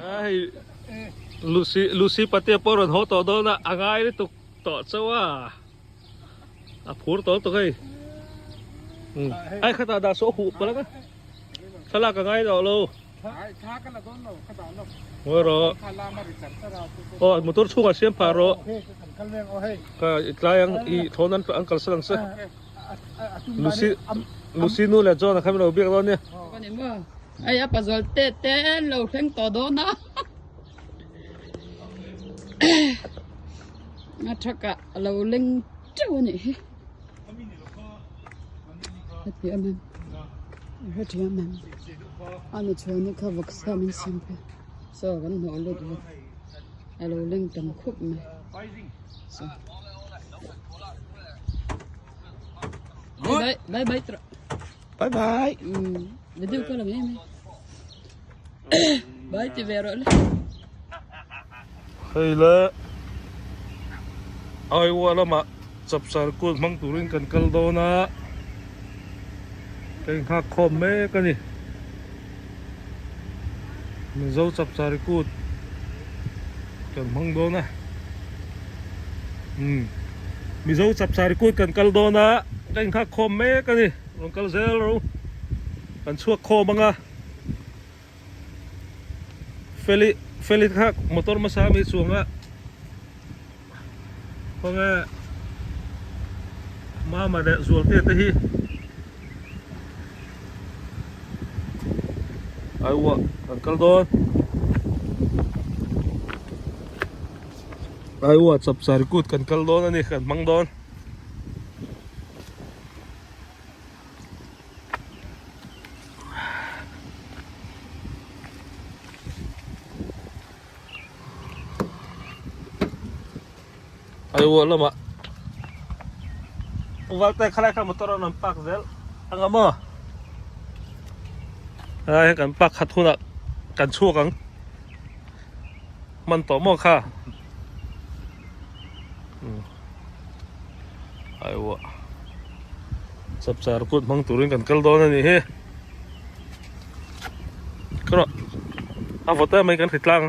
Hei Lucy Lucy patea pawh rawn haw tawh dawn a a ngai lutuk tawh chauh a a phur tawh lutuk hei ai khatah dah saw huh palh ang a thlalak a ngai tawh lo ngawi rawh aw motor chhungah siam phah rawh ka tlai ang i thawn an an kalsan ang che Lucy Lucy nu leh John a kha min lo biak dawn nia. Hei a pazawl te te an lo thleng tawh dawn a a thakah a lo leng teuh a nih hi heti em em heti em em a ni chuan hi kha vawksa min siam phei saw kan hnawh lut vek a lo leng tam khup mai saw bye bye bye bye. Bye bye. Video call ang em. Bye ti ve rawh le. Hei le Aiwa lamah chapchar kut hmang turin kan kal dawn a ka inghak khawm mek a ni Mizo chapchar kut kan hmang dawn a umm Mizo chapchar kut kan kal dawn a ka inghak khawm mek a ni. Rawn kal zel ro kan chhuak khawm ang a Feli Feli kha motor hmasa ami chuang a khawnge Mama leh Zualte te hi Aiwa kan kal dawn Aiwa chapchar kut kan kal dawn a ni kan hmang dawn. Aiwa lamah valte khalai kha motor an rawn park zel ang a maw helai hi kan park khat hunah kan chhuak ang hman tawh maw kha. Aiwa chapchar kut hmang turin kan kal dawn a nih hi ka rawh a vawt em mai kan hri tlang.